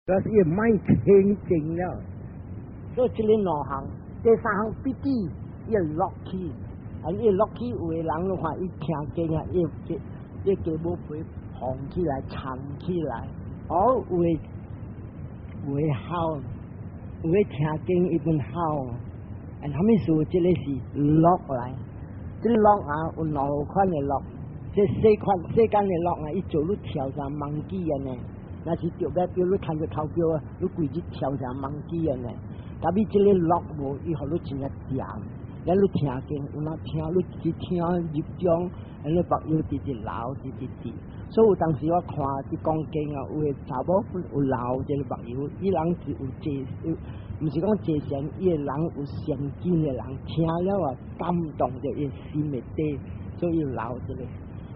嗰是mind 清淨了。所以這个兩項，第三項 piti，伊樂起，啊伊樂起有的人的話，伊聽經啊，伊伊雞毛皮紅起來、長起來，哦，有的有的哭，有的聽經伊本哭，啊，啥物事？這个是樂來，這個樂啊有兩款的樂，這細款世間的樂啊，伊做你跳成 monkey 按呢，若是著欲叫你牽著頭腳啊，你規日跳成 monkey 按呢。但比這个樂無，伊予你真正恬，咱你聽經有哪聽，你一聽入中，你目藥直直流，直直滴。所以有當時我看佇講經啊，有的查某有流這个目藥，伊人是有坐，毋是講坐禪，伊个人有善見的人，聽了啊感動著伊心會底，所以流這个。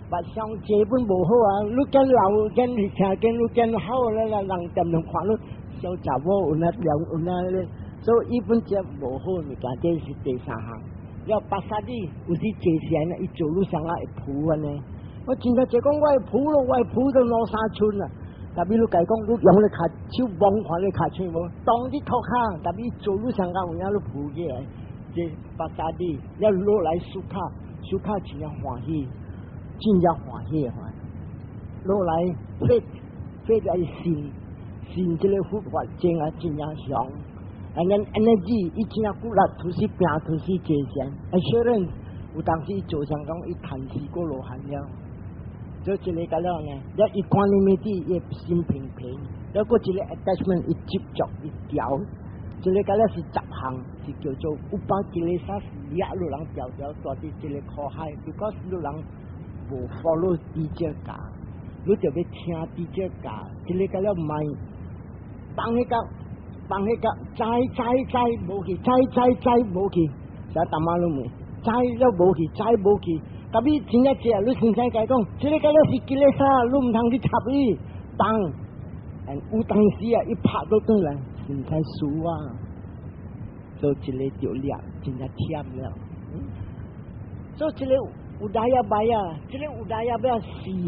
但上這本無好啊，你見流見聽經，你見好了啦，人恬恬看你小查某有哪涼有哪咧。所以伊本這無好物件，這是第三項。了 passaddhi 有時坐禪啊，伊做你啥啊會浮按呢？我真正就講我會浮咯，我會浮到兩三寸啊。但比你家講，你用你跤手摸看你跤手無？當你塗跤，但比做你啥啊有影你浮起來。這 passaddhi 了落來 sukha，sukha 真正歡喜，真正歡喜的話，落來 faith，faith 來信，信這个佛法真啊真正強。And then energy，伊真正骨力，就是拼，就是坐禪。Assurance，有當時伊做上講，伊趁四果羅漢了。做這个個了呢，了 equanimity，伊心平平。了閣一个 attachment，伊執著，伊調。這个個了是十項，是叫做 upakilesa，掠你人條條蹛佇這个苦海，because 你人無 follow teacher 教，你就欲聽 teacher 教。這个個了莫放彼個。放彼個，知知知無去，知知知無去，啥淡仔攏問，知了無去，知無去。但你真正這，你先生共講，這个個了是 kilesa，你毋通去插伊，放。有當時啊，伊拍倒轉來，先生輸啊，所以這个就掠，真正忝了。所以這个 udayabbaya，這个 udayabbaya 四个，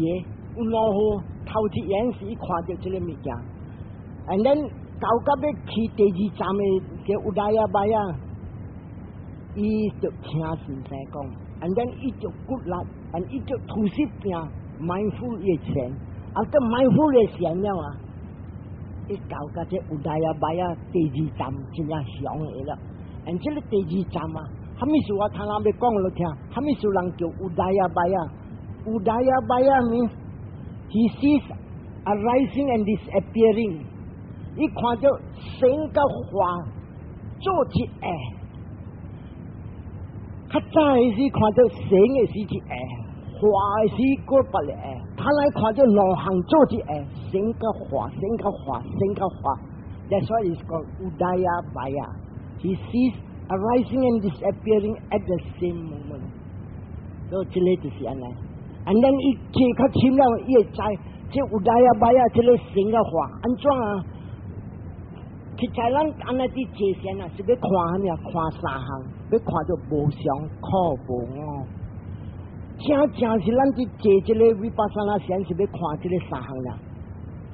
有兩號頭一眼是伊看著這个物件，and then 到到欲去第二站的叫 udayabbaya，伊就聽先生講，and then 伊就骨力，and 伊就吐息拼 mindful 的禪，啊，個 mindful 的禪了啊，伊到到這 udayabbaya 第二站真正強的了，and 這个第二站啊，啥物事我頭先欲講予聽，啥物事人叫 udayabbaya？Udayabbaya means he sees arising and disappearing。伊看著生佮化做一下，較早的時看著生的時一下，化的時閣別個下，他來看著兩項做一下，生佮化，生佮化，生佮化。That's why it's called udayabbaya. He sees arising and disappearing at the same moment. 所以這个就是按呢。And then 伊坐較深了，伊會知這 udayabbaya 這个生佮化按怎啊？實在咱按呢佇坐禪啊，是欲看啥物啊？看三項，欲看著無常、苦、無我。正正是咱佇坐這个 vipassana 禪，是欲看這个三項啦。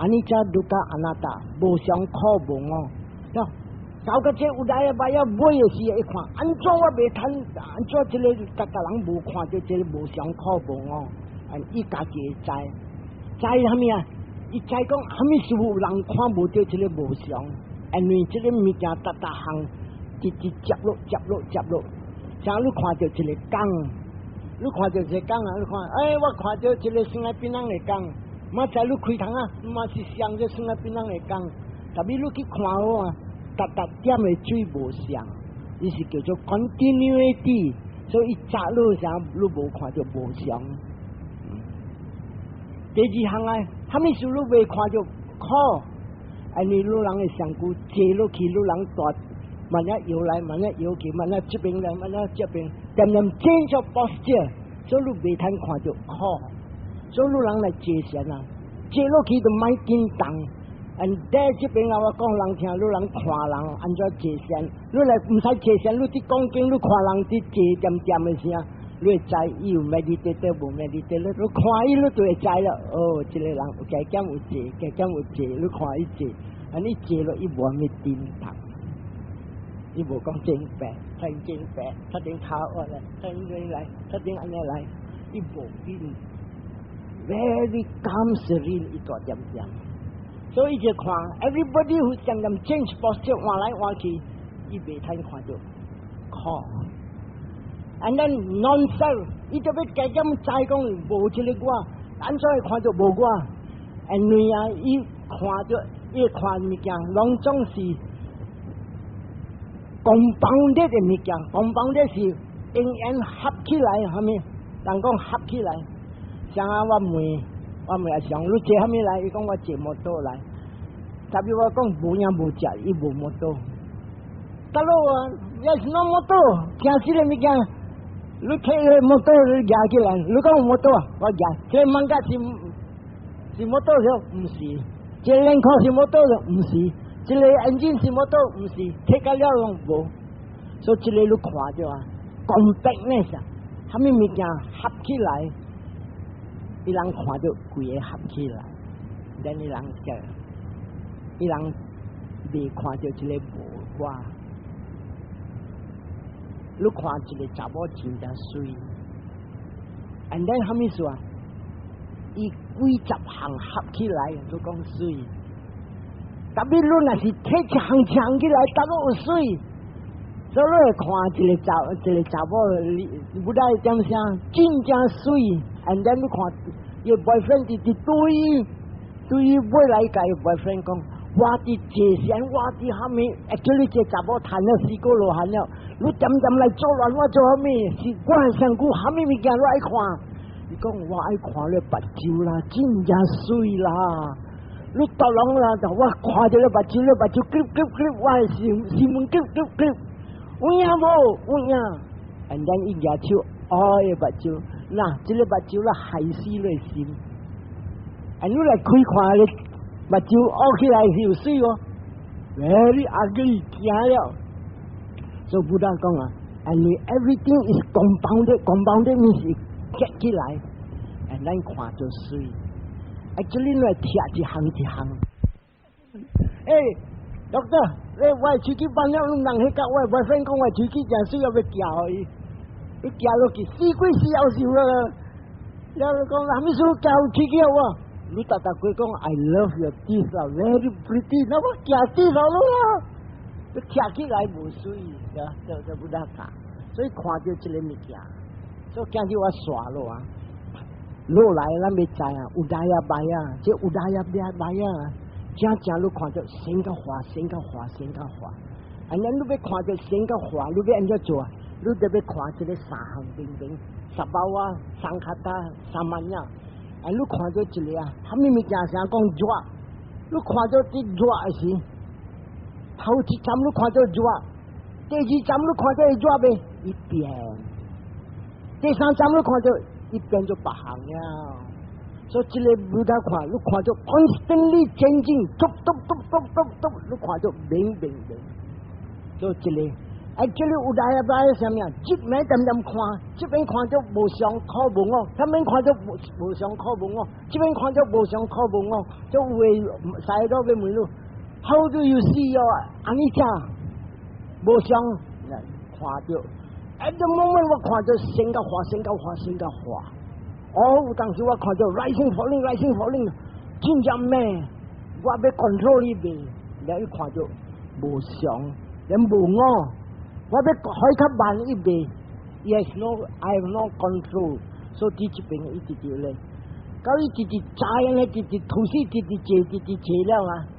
Anicca、dukkha、anatta，無常、苦、無我。喏，到個這 udayabbaya 尾的時會看，按怎我袂趁？按怎這个逐逐人無看著這个無常、苦、無我？伊家己會知，知啥物啊？伊知講啥物事有人看無著這个無常？因為這个物件逐逐項直直接落、接落、接落，像你看著一个工，你看著一个工啊，你看，欸，我看著一个生在檳榔的工，嘛知你開窗啊，嘛是像這生在檳榔的工，但是你去看好啊，逐逐點的水無相，伊是叫做 continuity，所以伊扎落啥，你無看著無相。第二項啊，啥物事你袂看著苦？因為你人的身軀坐落去，你人大，慢仔搖來，慢仔搖去，慢仔這邊來，慢仔這邊，恬恬 change of posture，所以你袂通看著苦。所以你人來坐禪啊，坐落去就莫緊動。And 這邊啊，我講人聽，你人看人按怎坐禪，你來毋使坐禪，你佇講經，你看人佇坐恬恬的時，你會知伊有 meditate 無 meditate，你看伊你就會知了。哦，這个人有加減有坐，加減有坐，你看伊坐，按呢坐落伊無啥物點動，伊無講真白，突然真白，突然跤惡來，突然來，突然按呢來，伊無緊，very calm serene 伊大點點。所以就看 everybody who 漸漸 change posture 換來換去，伊袂通看著苦。And then non-self，伊就欲加減知講無這个我，按怎會看著無我？因為啊，伊看著伊看物件，攏總是 compounded 的物件，compounded 是永遠合起來，蝦米？人講合起來，像啊，我問阿祥，你坐蝦米來？伊講我坐摩托來。特別我講無影無食，伊無摩托。大佬啊，也是拿摩托，驚死個物件。你提個摩托你舉起來，你講有摩托啊？我舉，這個艋舺是摩托了，毋是。這個輪箍是摩托了，毋是。這個 engine 是摩托，毋是。提個了攏無。所以這個你看著啊，compactness 啊，蝦米物件合起來，伊人看著規个合起來，then 伊人叫，伊人未看著這個無我。你看一個查某真正媠，and then 蝦米事啊？伊幾十項合起來，你講媠。特別你若是提一項一項起來，達到有媠。所以你會看一個查某，你不知點聲，真正媠。and then 你看伊 boyfriend 直直對對尾來共伊 boyfriend 講，我佇坐禪，我佇蝦米？actually 這查某趁了四個羅漢了，你點點來作亂，我做蝦米？是我身軀蝦米物件我愛看。伊講我愛看你目睭啦，真正媠啦！你逐人啦，就我看著你目睭，你目睭clip clip clip，我的心心門clip clip clip，有影無？有影。And then 伊舉手，哦，伊目睭，嗱，這个目睭啦害死你的心。啊，你來開看你目睭挖起來是有媠哦，very ugly，驚了。所以 Buddha 講啊，and everything is compounded，compounded means 結起來，and 咱看就媠。Actually 你來拆一項一項。欸，doctor，你我的喙齒放了，你人彼個我的 boyfriend 講我喙齒誠媠，欲夾予伊，你夾落去死鬼死夭壽了。了你講啥物事夾喙齒好無？你逐逐句講 I love your teeth 啊，very pretty，那我夾死了啦。你拆起來無媠，就不得教。所以看著這個物件，所以今日我煞落啊。落來咱欲知啊，udayabbaya，這 udayabbaya，正正你看著生甲化，生甲化，生甲化。按呢你欲看著生甲化，你欲按怎做啊？你就欲看這个三項明明，sabhava、sankhata、samanya。啊，你看著一个啊，蝦米物件啥講熱？你看著佇熱的時，頭一站你看著熱，第二站你看著會熱袂？伊變。第三站你看著伊變做別項了。所以這个無得看，你看著 constantly changing，嘟嘟嘟嘟嘟嘟，你看著明明明。所以這个，actually udayabbaya 啥物啊？這邊點點看，這邊看著無常苦無我，那邊看著無常苦無我，這邊看著無常苦無我，就有的使到欲問你，How do you see your anicca？無常，看著，at the moment 我看著生甲化，生甲化，生甲化。哦，有當時我看著 rising falling rising falling，真正咩？我欲 control 伊袂，了伊看著無常，連無我，我欲開較慢伊袂，Yes no I have no control，所以這邊一直直咧，到伊直直知影咧，直直吐死，直直坐，直直坐了啊，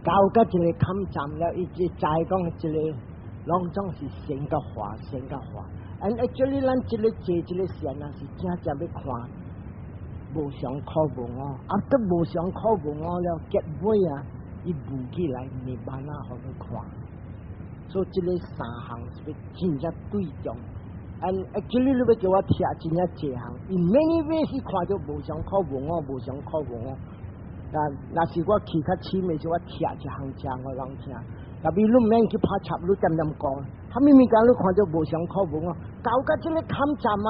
到甲一个坎站了，伊直知講一个攏總是生甲化，生甲化。And actually，咱這个坐這个禪啊，是正正欲看無常苦無我，啊，都無常苦無我了，結尾啊，伊霧起來，沒辦法予你看。所以這个三項是欲真正對中。And actually，你欲叫我聽真正濟項，in many ways 是看著無常苦無我，無常苦無我。若是我去較深的時，我聽一項一項予人聽。特別你毋免去拍插，你點點講，蝦米物件你看著無常苦無我，到甲這个坎站啊，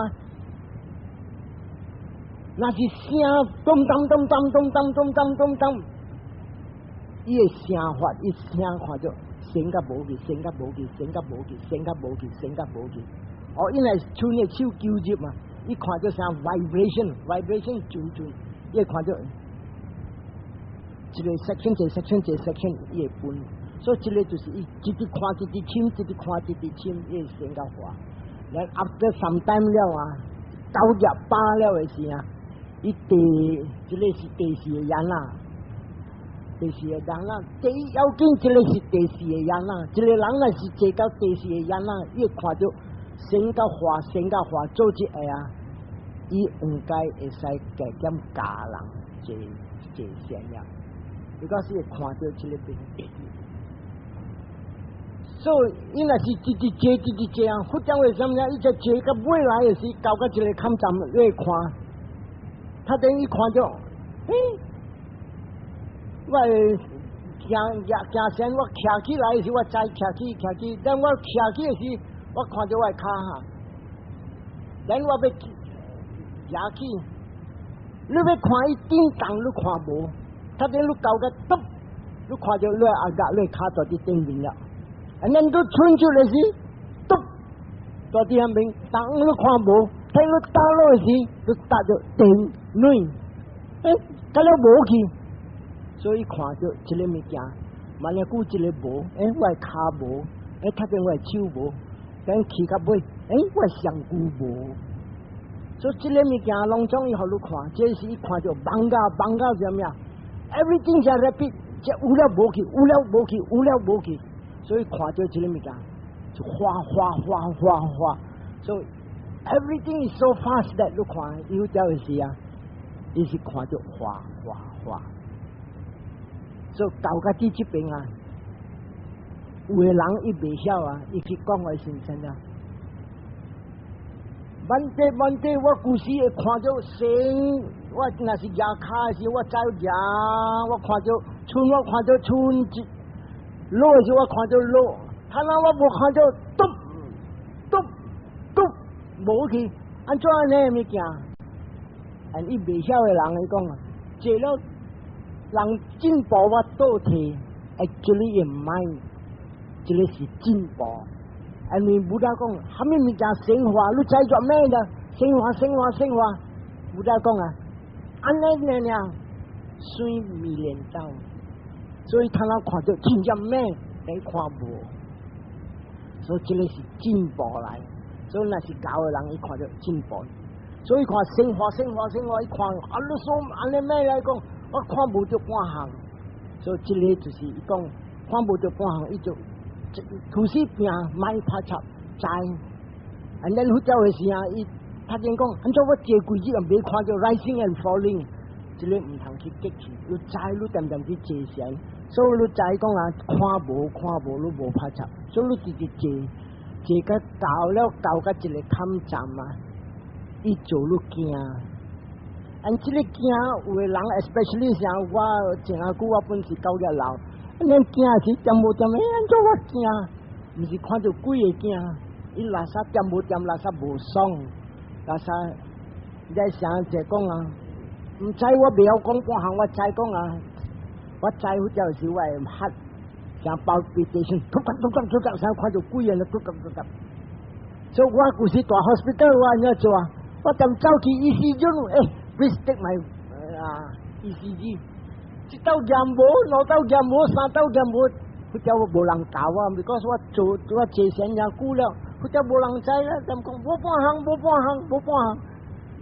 若是聲咚咚咚咚咚咚咚咚咚咚，伊的聲法，伊聲看著生甲無去，生甲無去，生甲無去，生甲無去，生甲無去。哦，因為賰的手糾入嘛，伊看著啥 vibration，vibration 準準，伊會看著一個 section 一個 section 一個 section，伊會分。所以這個就是伊一直看一直深，一直看一直深，伊會生甲化。然後 after some time 了啊，九日八了的時啊，伊第這個是第四個人啦，第四個人啦，第一要緊，這個是第四個人啦，這個人若是坐到第四個人啦，伊會看著生甲化，生甲化，做這個啊，伊應該會使加減教人坐坐禪了。伊講是會看著這個變。所以，伊若是直直坐，直直坐啊，佛講為啥物啊？伊只坐到尾來的時，到到一個坎站，你會看，他等於看著，欸，我行行行先，我徛起來的時，我知徛起徛起，等我徛起的時，我看著我的跤哈，等我欲舉起，你欲看伊震動，你看無？他等你到個篤，你看著你阿額你跤在佇頂面了。啊，咱都伸出來時，篤在佇下面，當你看無，睇你打落時，你打著電軟，欸，甲了無去，所以看著這個物件，萬一久這個無，欸，我的跤無，欸，較邊我的手無，等去到尾，欸，我的上軀無，所以這個物件攏總伊予你看，這是伊看著 bhanga，bhanga 是啥物啊？Everything 是 rapid，這有了無去，有了無去，有了無去。所以看著這個物件，就化化化化化，所以 everything is so fast that 你看有朝的時啊，伊是看著化化化。所以到到佇這邊啊，有的人伊袂曉啊，伊去講話是啥啊？Bhante Bhante，我舊時會看著生，我若是舉跤的時，我知舉，我看著賰，我看著賰一落的時，我看著落，他那我無看著篤篤篤無去，按怎按呢物件？啊，伊袂曉的人伊講啊，坐了人進步我倒退，actually 毋免，這個是進步。因為 Buddha 講，啥物物件生化，你知做咩的？生化生化生化，Buddha 講啊，按呢爾爾，水未練到，所以他那看著真正美，你看無，所以這個是進步來。所以若是教的人，伊看著進步。所以看生化生化生化，伊看啊，你說按呢咩來講，我看無著半項。所以這個就是伊講看無著半項，伊就吐司病莫拍插知。And then 佛教的時啊，伊他見講，按怎我坐幾日也袂看著 rising and falling，這個毋通去激氣，你知你恬恬去坐禪，所以你知講啊，看無看無，你無拍插，所以你直直坐，坐甲到了到甲一個坎站啊，伊做你驚。按這個驚有的人，especially 像我前仔久我本是九月老，恁驚是恬無恬，欸，按怎我驚？毋是看著鬼會驚，伊垃圾恬無恬，垃圾無爽，垃圾你想者講啊，毋知我袂曉講半項，我知講啊，我知好就是我會嚇，像 palpitation，突突突突突突，像看著鬼啊，突突突突。所以我舊時蹛 hospital 我按怎做啊？我踮走去 ECG，欸，please take my 啊 ECG，一道驗無，兩道驗無，三道驗無，佛教無人教我，because 我做我坐禪遮久了，佛教無人知啦，踮講無半項，無半項，無半項，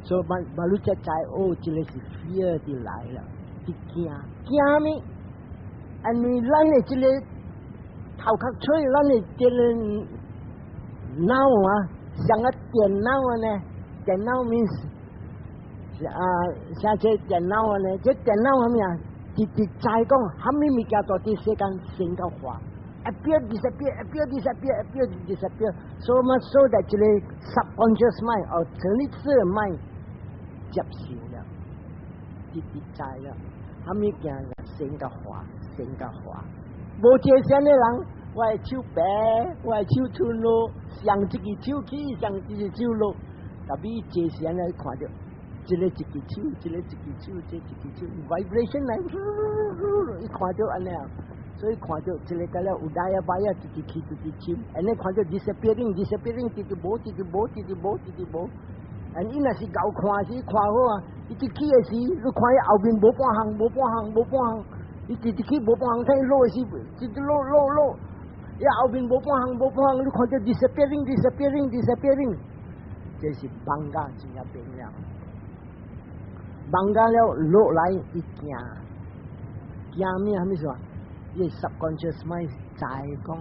所以嘛嘛你才知哦，這個是 fear 就來了，佇驚驚物？因為咱的這個頭殼吹，咱的這個腦啊，像個電腦啊呢，電腦 means 啊，像這電腦啊呢，這電腦啥物啊？直直知講，啥物物件在佇世間生甲化，appear disappear appear disappear appear disappear，所以嘛，所以這個 subconscious mind 哦，潛意識的 mind 接受了，直直知了，啥物件生甲化，生甲化，無坐禪的人，我的手白，我的手褪落，上一支手起，上一支手落，特別坐禪來看著，這个一支手，這个一支手，這一支手，vibration 來，伊看著按呢，所以看著這个個了有來啊擺啊，直直去直直手，按呢看著 disappearing disappearing，直直無，直直無，直直無，直直無。And 伊若是𠢕看時看好啊，伊直去的時，你看伊後面無半項，無半項，無半項，伊直直去無半項，睇伊落的時，直直落落落，伊後面無半項，無半項，你看著 disappearing disappearing disappearing，這是 bhanga 真正變了。bhanga 了落來伊驚，驚咩？啥物事啊？伊 subconscious mind 知講，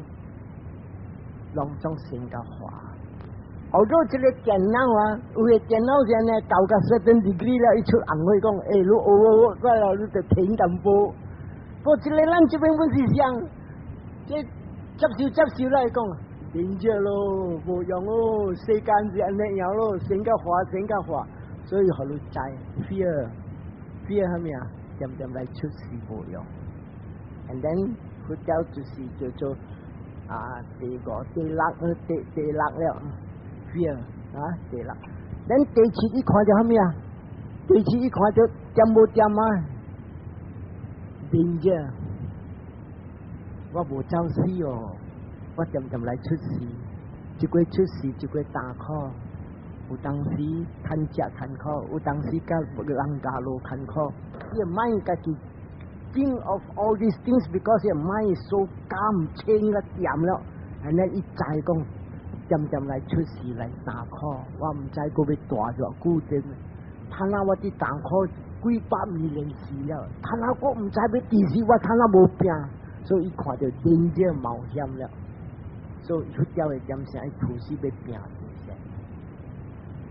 攏總成個化。後頭這个電腦啊，有的電腦是按呢，到個 certain degree 了，伊出紅火講，欸，你學學了，你就停淡薄。不過這个咱這邊阮是啥？這接受接受來講，停著咯，無用哦，世間是按呢樣咯，成個化成個化，所以予你知 fear，fear 啥物啊？漸漸來出事無用。And then 佛教就是叫做啊第五、第六、第六了。fear 啊，第六，咱第七伊看著啥物啊？第七伊看著掂無掂啊？danger，我無走死哦，我漸漸來出事，一過出事一過擔苦，有當時趁食艱苦，有當時佮人家路艱苦。伊 mind 家己 think of all these things because 伊 mind is so calm 清了掂了，and then 伊知講。漸漸來出事來擔苦，我毋知閣欲蹛偌久陣。他那我佇擔苦幾百年時了，他那我毋知欲佇時，我他那無拼，所以伊看著人這冒險了，所以佛教的點聲，伊吐死欲拼。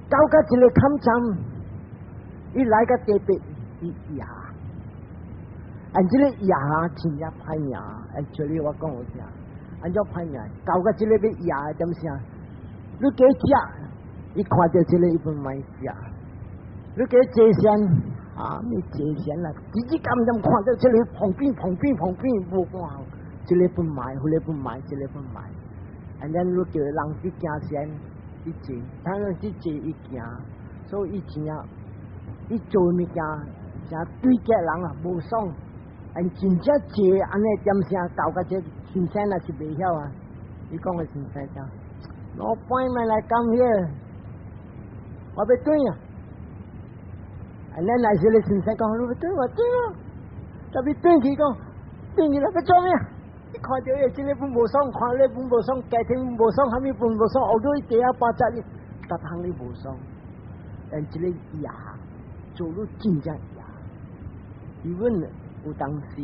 到到一个坎站，伊來到第八，伊贏，按這个贏真正歹命，actually 我講有聽。按怎歹命？到到這个欲贏的點聲，你加食，伊看著這个伊本莫食。你加坐禪，啊，你坐禪啦，直直咁咁看著這个旁邊旁邊旁邊無半項，這个本賣，彼个本賣，這个本賣。And then 你叫人去行禪，伊坐，他人去坐伊行，所以伊真正，伊做物件，誠對個人啊無爽。And 真正坐按呢點聲到到這先生若是袂曉啊，伊講的先生講，no point 來 come here，我欲轉啊。And then 若是咧先生講，你欲轉我轉啊，特別轉去講，轉去來欲做咩？你看著伊這个本無爽，看咧本無爽，家庭無爽，啥物本無爽，學到伊地下八節你，逐項你無爽。And 這个贏做你真正贏，even 有當時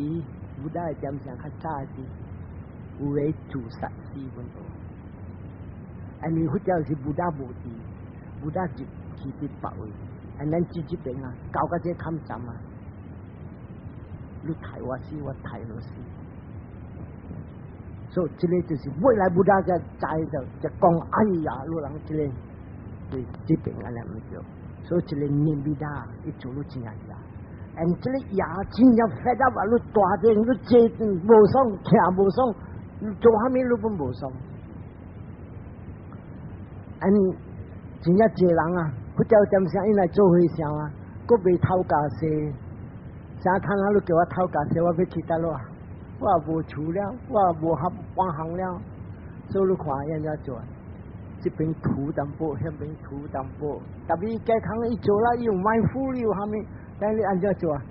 Buddha 的點聲較早時，有個自殺死阮度，因為佛教是 Buddha 無佇，Buddha 入去佇別位，and 咱這這邊啊，搞到這坎站啊，你刣我死，我刣你死。所以這个就是未來 Buddha 才知就就講，哎呀，你人這个對這邊按呢毋對，所以這个 nibbida 伊做你真正贏。And 這个贏真正 fed up 啊！你大陣你坐無爽，徛無爽，做啥物你攏無爽。And 真正濟人啊，佛教點聲伊來做和尚啊，閣袂頭家洗，啥通啊？你叫我頭家洗，我欲去佗落啊？我也無厝了，我也無合半項了，所以你看伊按怎做？這邊塗淡薄，彼邊塗淡薄，特別健康伊做啦，伊有 mindful 有啥物？但你按怎做啊？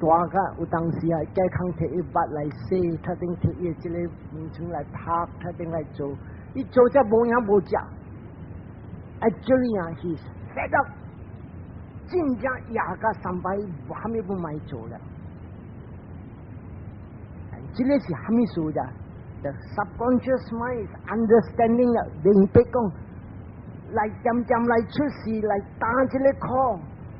大甲有當時啊，健康摕伊襪來洗，他頂摕伊這个名稱來拍，他頂來做，伊做才無影無食。Actually 啊，he's fed up，真正贏甲三擺，啥物都莫做了。這个是啥物事咋？The subconscious mind is understanding 啦，明白講，來漸漸來出事，來擔這个苦，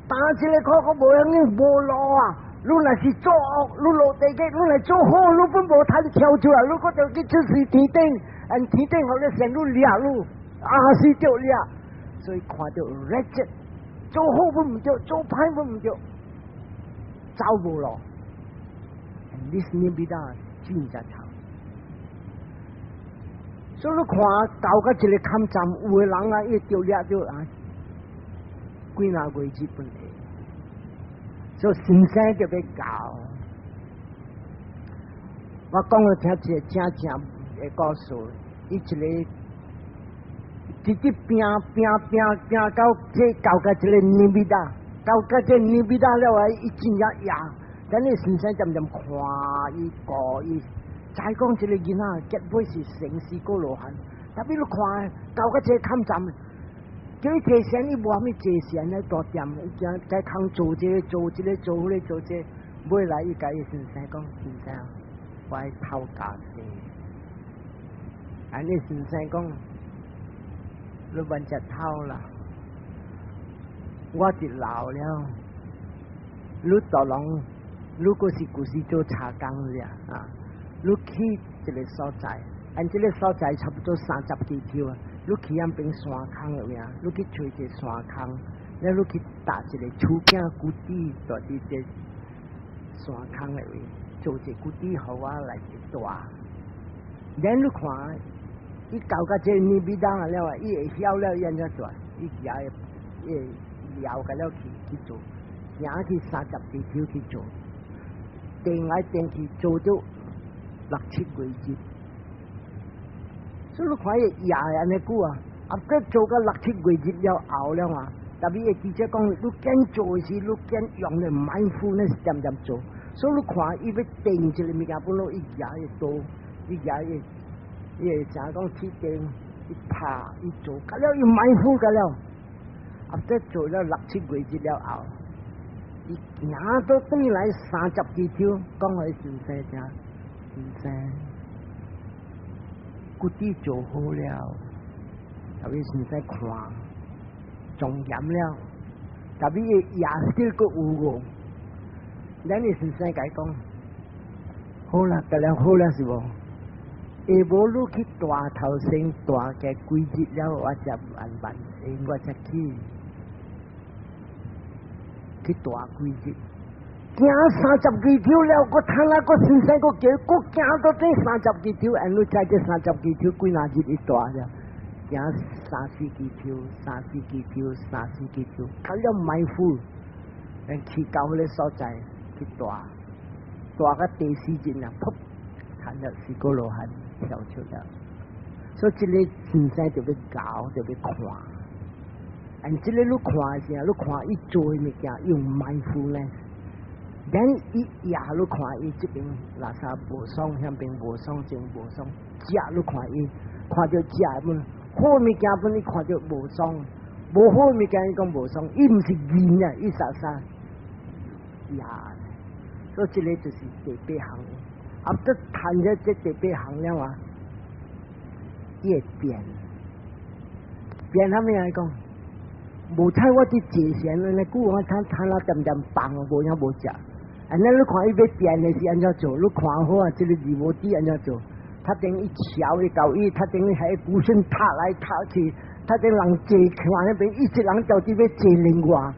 擔這个苦，閣無用無路啊！你若是做惡，你落地獄；你若做好，你本無通跳出來，你閣著去出世天頂，and 天頂予你先你掠你，啊是著掠，所以看著 wretched，做好本毋對，做歹本毋對，走無路。And this nibbida 真正臭。所以你看到甲一个坎站，有的人啊，伊著掠著啊，幾若月日本會。所以先生就欲教。我講予聽一個正正的故事，伊一個直直拼拼拼拼到這到甲這個 nibbida，到甲這 nibbida 了啊！伊真正贏，等你先生漸漸看伊顧伊，知講這個囡仔結尾是成四果羅漢，特別你看到甲這個坎站，叫伊坐禪，伊無啥物坐禪咧大店，伊驚在空做這個做這個做彼個做這個，尾來伊共伊先生講，先生，我愛頭家生。按呢先生講，你免食頭啦，我一老了，你大人，你閣是舊時做茶工咧啊？你去一個所在，按這個所在差不多三十幾條啊。你去遐邊山空的位啊，你去揣一個山空，了你去搭一個厝囝 kuti 蹛佇這山空的位，做一個 kuti 予我來一住。然你看，伊到甲這 nibbida 了啊，伊會曉了，伊按怎做？伊也會伊會撩甲了去去做，行去三十幾條去做，轉來轉去做咗六七個月。所以你看伊也會按呢久啊，啊，閣做到六七個月了後了啊，特別會記者講，你揀做時，你揀用的 mindfulness 點點做，所以你看伊欲定一個物件，本來伊舉會刀，伊舉會，伊會誠講鐵定，伊拍伊做，甲了伊 mindful 甲了，啊，閣做了六七個月了後，伊行到轉來三十幾條，講予先生聽，先生，kuti 做好了，特別先生看，莊嚴了，特別伊也是閣有無？咱的先生共伊講，好啦，甲了好了是無？下晡你去大頭先大嘅幾日了，我才慢慢我才去去大幾日。行三十幾條了，閣趁啊，閣先生閣叫，閣行到這三十幾條，按你知這三十幾條幾若日伊蹛了，行三四幾條，三四幾條，三四幾條，較了 mindful，去到彼個所在去蹛，蹛到第四日啊，噗，看到四果羅漢跳出來，所以這個先生就欲教，就欲看，按這個你看時，你看伊做的物件用 mindfulness。咱伊也你看伊這邊垃圾無爽，遐邊無爽，這無爽，食你看伊看著食本好物件本，伊看著無爽，無好物件伊講無爽，伊毋是認啊，伊實實也，所以這個就是第八項。啊，得談咗這第八項了啊，伊會變，變啥物來講？無彩我佇坐禪呢，久我攤攤了點點放，無影無食。按呢你看伊欲變的是按怎做？你看好啊，這個二無底按怎做？他等於橋伊搞伊，他等於喺古身踏來踏去，他等人坐看彼邊，一個人到底欲坐另外，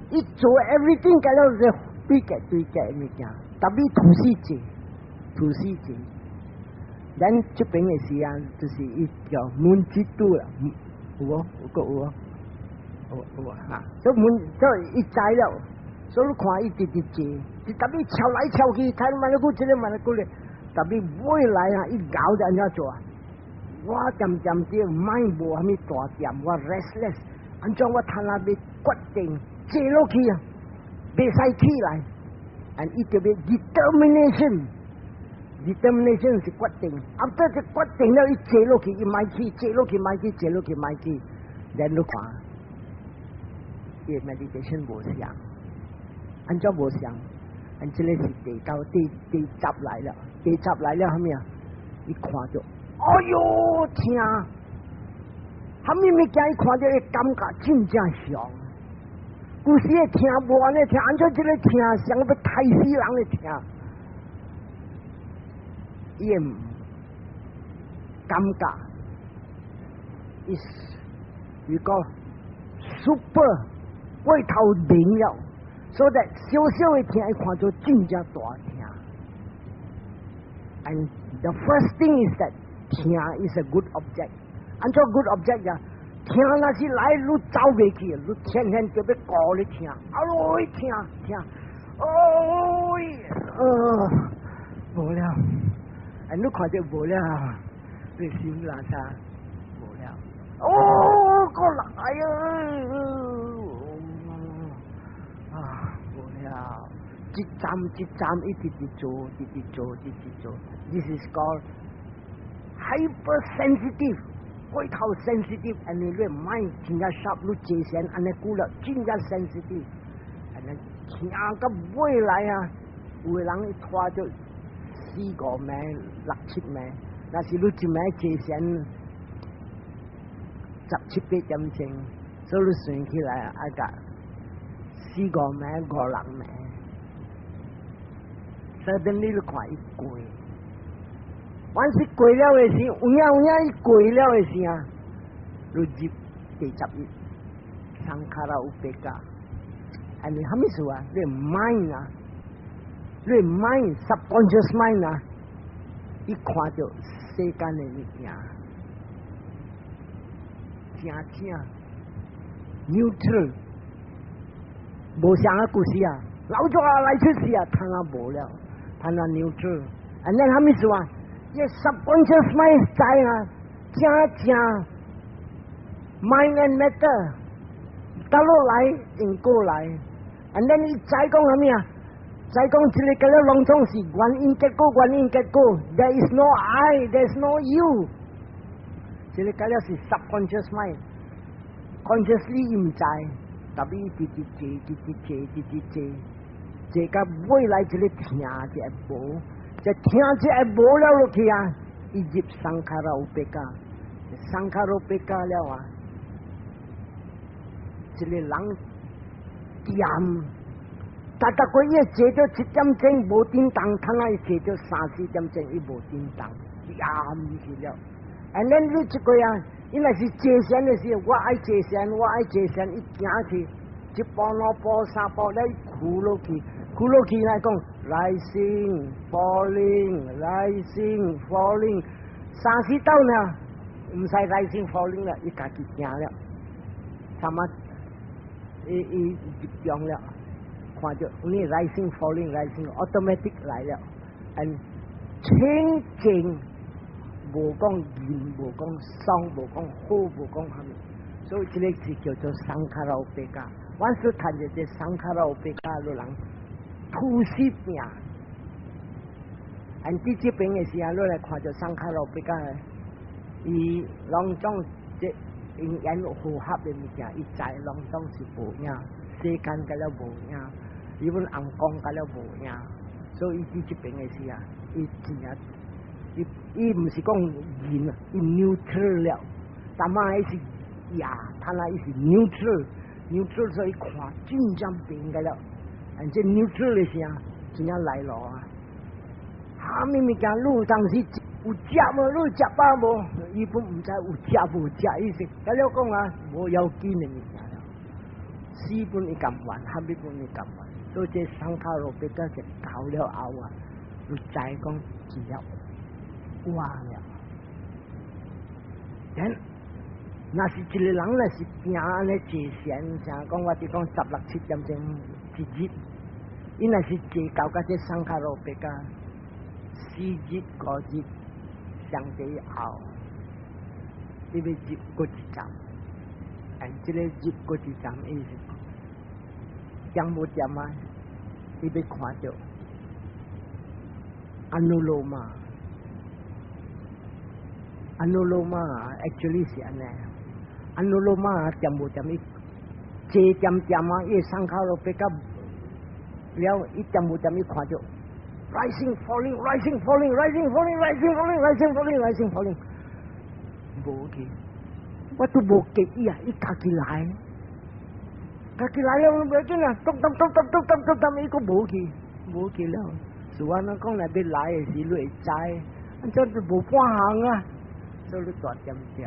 伊做 everything 甲了是對格對格的物件，特別吐死坐，吐死坐。咱這邊的時間就是伊叫門之度啦，有無？有閣有無？有有哈，所以門所以伊知了。所以你看伊直直坐，伊特別翹來翹去，睇慢個這個慢個咧，特別未來啊，伊熬就按怎做啊？我漸漸啲 mind 無啥物大點，我 restless，按怎我睇下欲決定坐落去啊，袂使起來，and 伊就欲 determination，determination 是決定，啊，這個決定了，伊坐落去，伊莫起，坐落去莫起，坐落去莫起，然你看，伊 meditation 無相。按怎無相？按這個是第九、第十來了，第十來了，啥物啊？伊看著，哎喲，疼！啥物物件伊看著會感覺真正強。舊時的疼無按呢疼，按怎這個疼像欲刣死人的疼？伊會感覺，伊伊講 super 過頭靈了。所以小小的疼，伊看做真正大疼。And the first thing is that 疼 is a good object。按怎 good object 呀？疼疼若是來，你走袂去，你天天就欲顧咧疼，啊來疼疼，哦，無了，啊你看著無了，你心垃圾無了，哦，閣來啊，啊無了，一站一站一直直做，直直做，直直做，This is called hypersensitive。過頭 sensitive，按呢你 mind 真正 sharp，你坐禪按呢久了，真正 sensitive，按呢疼到尾來啊，有的人拖著四五暝、六七暝，若是你一暝坐禪十七八點鐘，所以你算起來愛共四五暝、五六暝，所以你你看伊過。凡是過了的時，有影有影伊過了的時啊，你入第十一，sankhara upekkha，按呢啥物事啊？你 mind 啊，你 mind subconscious mind 啊，伊看著世間的物件，正正 neutral，無啥個故事啊，老早來出事啊，攤啊無了，攤啊 neutral，按呢啥物事啊？伊 subconscious mind 知啊，正正 mind and matter，倒落來因過來，and then 伊知講啥物啊？知講這个個攏總是原因結果，原因結果，there is no I，there is no you。這个個了是 subconscious mind，consciously 伊毋知，但伊直直坐，直直坐，直直坐，坐到尾來這個疼就會無。這疼這會無了落去啊！伊入 sankhara upekkha，sankhara upekkha 了啊！一個人恬，逐逐個月坐著一點鐘無振動，通啊伊坐著三四點鐘伊無振動，恬去了。And then 你這個啊，伊若是坐禪的時候，我愛坐禪，我愛坐禪，伊行去一步兩步三步咧屈落去，屈落去來講，rising falling rising falling，三四道呢，毋使 rising falling 了，伊家己行了，他媽伊伊入中了，看著你 rising falling rising automatic 來了，and 清淨，無講熱，無講爽，無講好，無講蝦米，所以這個是叫做 sankhara upekkha。我所談著這 sankhara upekkha，你人吐死病。按佇這邊的時候，你來看著 sankhara upekkha，伊攏總這因緣和合的物件，伊知攏總是無影，世間甲了無影，伊本紅光甲了無影，所以伊佇這邊的時候，伊真正。伊伊毋是講人啊，伊 neutral 了，但嘛伊是呀，他那伊是 neutral，neutral 所以看真正變個了，而這 neutral 的時候，真正來咯啊！蝦米物件，你有當時有食無？你有食飽無？伊本毋知有食無食意思，甲了講啊，無要緊的物件了。死本伊甘願，蝦米本伊甘願，所以這 sankhara upekkha 就到了後啊，你知講真正。完了，但若是一個人若是拼按呢坐禪，像講我佇講十六七點鐘一日，伊若是坐到甲這 sankhara upekkha，四日五日相對後，伊欲入閣一站，按這个入閣一站，伊是恬無恬啊？伊欲看著 anuloma。Anuloma actually 是按呢，anuloma 恬無恬伊坐恬恬啊，伊 sankhara upekkha 了，伊恬無恬伊看著 rising falling rising falling rising falling rising falling rising falling rising falling，無去，我都無記伊啊，伊家己來，家己來了，無要緊啊，咚咚咚咚咚咚咚咚，伊閣無去，無去了。是我咱講來欲來的時，你會知，按怎就無半項啊。所以你大恬恬，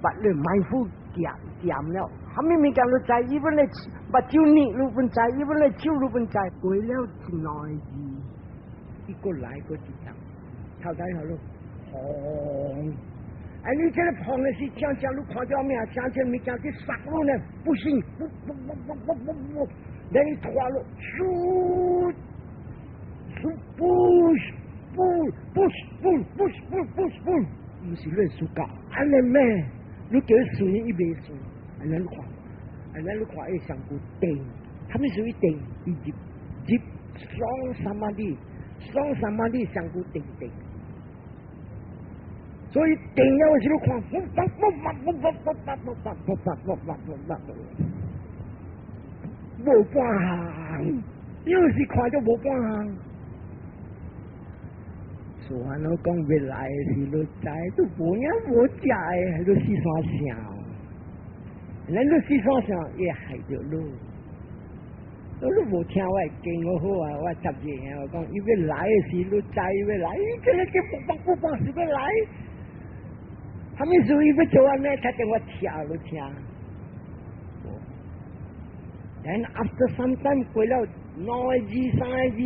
把你mindful 恬恬了，蝦米物件你知，even 你目睭膩你本知，even 你手你本知，過了一兩字，伊閣來閣一站，頭頭好咯，紅，啊，你這個碰的是正正，你看著咩？正正物件去殺你呢？不行，不不不不不不不，連你拖落，咻，咻，push push push push push push push，毋是你暑假，按呢咩？你叫伊順，伊袂順，按呢你看，按呢你看伊上古定，啥物屬於定？伊入入雙 samadhi，雙 samadhi 上古定定。所以定了時你看，不不不不不不不不不不不不不，無半項，有時看著無半項。所以我講未來是你知，都無影無食的，你四山想，咱你四山想會害著你。你無聽我的經好啊，我十日啊，我講伊欲來的時，你知伊欲來，伊這个叫不不不是欲來。啥物事伊欲做按呢？才等我聽你聽。Then after some time 過了兩個字三個字，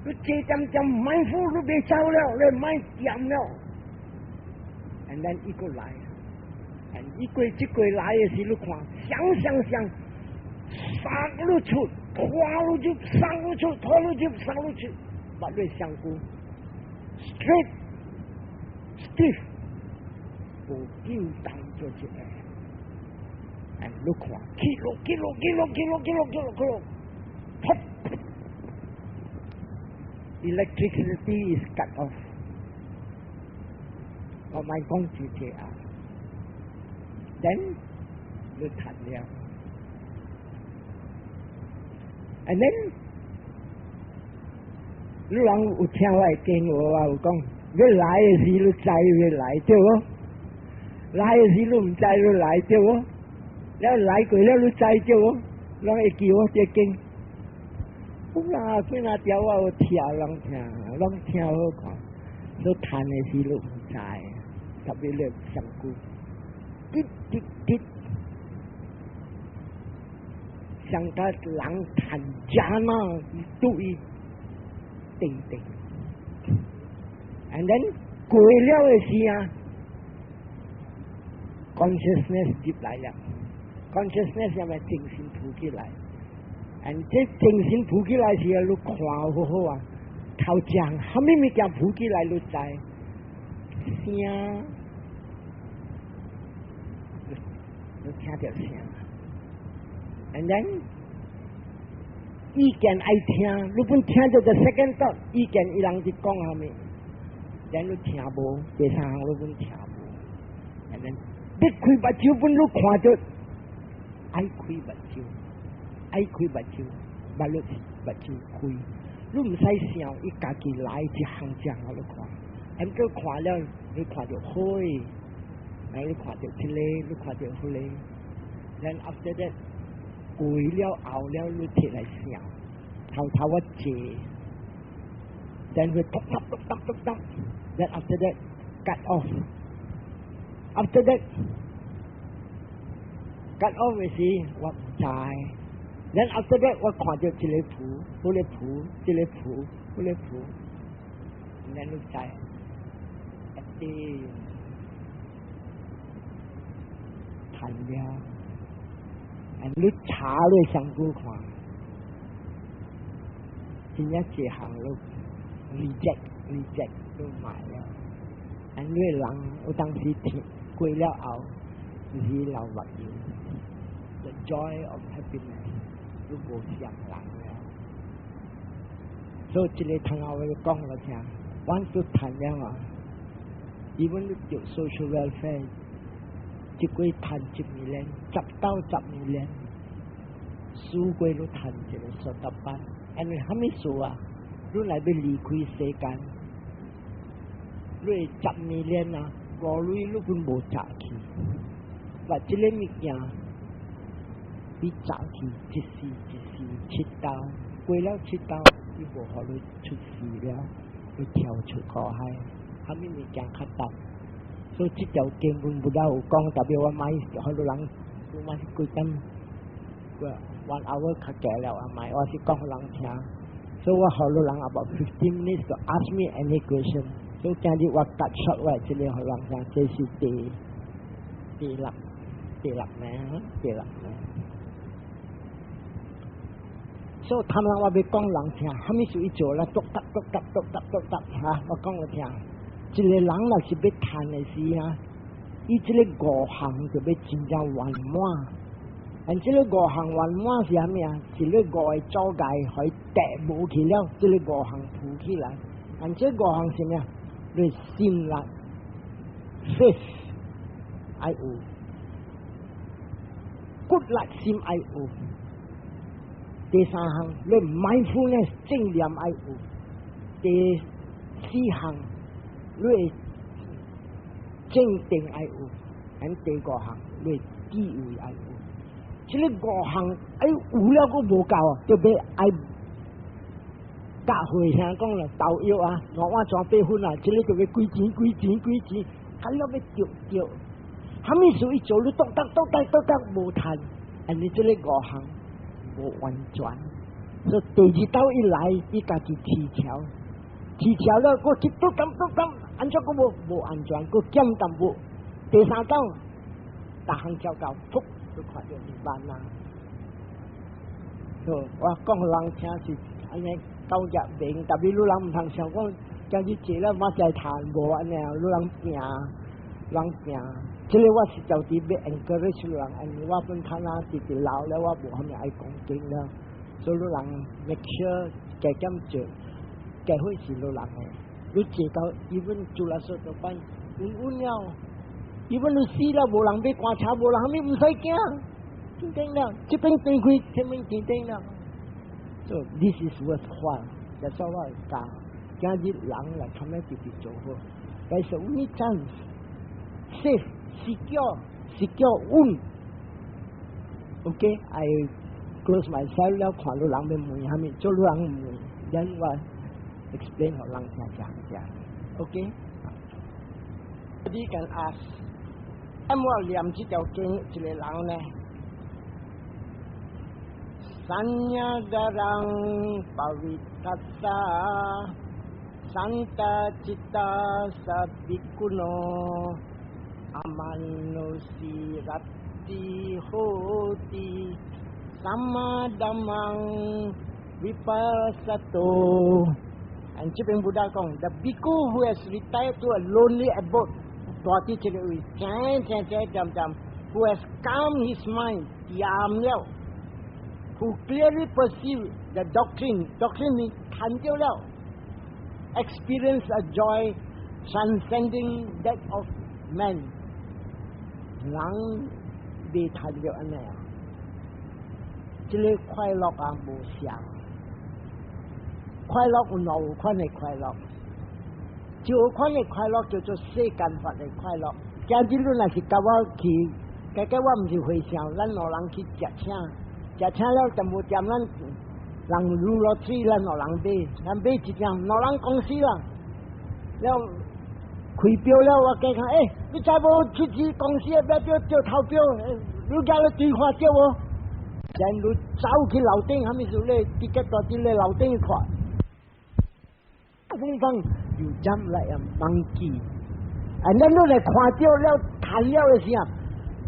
你這點點 mindful 你袂走了，你莫掂了。And then 伊閣來，and 伊過這過來的時，你看，想想想，殺你出，拖你入，殺你出，拖你入，殺你出，把你身軀 straight stiff，無震動做一個。And 你看，起落起落起落起落起落起落起落，噗！Electricity is cut off。我莫講這個啊，then 你斷了，and then 你人有聽我的經話，我有講，欲來的時你知欲來對無？來的時你毋知欲來對無？了來過了你知對無？攏會記我這經。有啦，幾若條我有聽人聽，攏聽好看。所以談的時你毋知，特別你上久，滴滴滴，像他人談 jhana 對定定，and then 過了的時啊，consciousness 入來了，consciousness 係咪精神浮起來？and 這精神浮起來時啊，你看好好啊，頭前啥物物件浮起來，你知聲，你聽著聲，and then 意見愛聽，你本聽著個 second thought，意見伊人佇講啥物，then 你聽無，第三項你本聽無，and then 你開目睭本你看著，愛開目睭，愛開目睭，目睭目睭開，你毋使想，伊家己來一項一項你看，毋過看了，你看著花，然後你看著這個，你看著彼個，then after that 過了後了，你提來想，頭頭我坐，then 會咚咚咚咚咚咚，then after that cut off，after that cut off 的時我毋知，then after that 我看著這個符，彼個符，這個符，彼個符，then 你知，一啲談了。你查你身軀看，真正這項都 reject reject 都賣了。啊，你人有當時聽過了後，是流目油，the joy of happiness 都無相人了。所以這个通後講了聽，阮都趁了啊，even 你著 social welfare，一個月趁1 million，10到10 million，輸過你趁一个 sotapanna，因為啥物事啊？你若欲離開世間，你十 million 啊，五鐳你本無賺去，把這个物件你賺去一世一世七道，過了七道，你無予你出事了，你跳出苦海，啥物物件較值？所以這條經文不了有講，特別我買好多人，我買是幾點？one hour 較濟了啊，買我是講予人聽，所以我予人 about 15 minutes to ask me any question。所以今日我 cut short 我這個予人聽，這是第六第六名，第六名。所以他們我欲講人聽，啥物事伊做啦，篤答篤答篤答篤答嚇，我講你聽。一個人若是欲趁的時啊，伊這個五項就欲真正圓滿。但這個五項圓滿是啥物啊？是你五個阻礙予伊跌無去了，這個五項浮起來。但這五項是啥物啊？你信力、faith 愛有，骨力心愛有。第三項，你 mindfulness 正念愛有。第四項，你正定愛有。and 第五項，你智慧愛有。這個五項愛有了，閣無夠啊，就欲愛教會聽講啦，投藥啊，兩碗裝八分啊，這個就欲幾錢幾錢幾錢，較了欲著著。啥物事伊做你篤得篤得篤得無趁，and 你這個五項無完全。所以第二道一來，伊家己起橋，起橋了，閣去篤咁篤咁，按怎閣無無安全，閣減淡薄。第三道，逐項跳到，噗，就看著涅槃啦。所以我講予人聽是按呢教育明，特別你人毋通想講，今日坐了馬會趁無按呢，你人拼，人拼。這個我是就佇欲 encourage 人，因為我本身啊直直老了，我無啥物愛講經了，所以你人 make sure 加減做，加會是你人的。你坐到 even 做了說就辦穩穩了，even 你死了無人欲棺車，無人啥物毋使驚，天頂了，這邊斷開，這邊天頂了。So this is worthwhile，就所以我會教，今日人來他們直直做好，但是 only chance safe。secure, secure 穩。OK，I close myself 了，看你人欲問啥物，做你人問，然我 explain 予人聽講講。OK，你 can ask，咁我念這條經一個人呢？Saññāgāraṃ pavitthassa santhacittassa bhikkhunō amanussī rati hoti sammā dhammam vipassato. And 這邊 Buddha 講，the bhikkhu who has retired to a lonely abode，蹛佇這個位，靜靜靜靜靜，who has calmed his mind，恬了，who clearly perceive the doctrine，doctrine 你看到了，experience a joy transcending that of man，人未趁著按呢啊，這個快樂啊無相，快樂有兩款的快樂，一款的快樂叫做世間法的快樂。今日你若是佮我去，家家我毋是和尚，咱兩人去食請，食請了淡薄店，咱人滷落水，咱兩人買，咱買一張，兩人公司啦，了。開表了，我計看，欸，你知無？出去公司的表表掉頭表，你舉咧對看著無？然你走去樓頂，啥物事咧？直接蹛佇咧樓頂看，風風 you jump like a monkey。And then 你來看著了，趁了的時候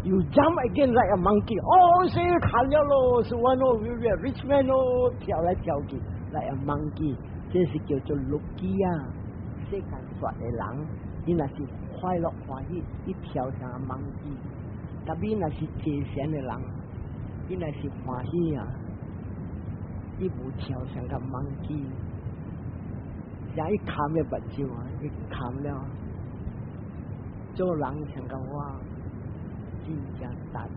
，you jump again like a monkey。哦，死趁了咯，是我喏，we are rich man 哦，跳來跳去，like a monkey。這是叫做 lokiya，世間法的人。伊若是快樂歡喜，伊跳像 monkey；特別若是坐禪的人，伊若是歡喜啊，伊無跳像個 monkey。像伊含了目睭啊，伊含了，做人像個我，真正達了。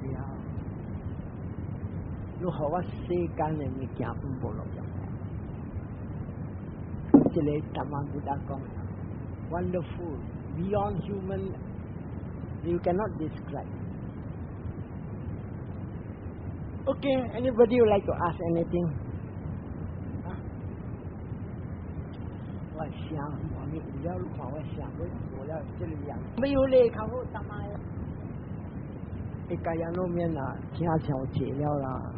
你予我世間的物件無路用。這個台灣 Buddha 講，wonderful。Beyond human, you cannot describe. Okay, anybody would like to ask anything? 啊？我想，我咪有了，你看我想，我無了這個樣。沒有咧，較好淡仔。一家人攏免啦，聽上濟了啦。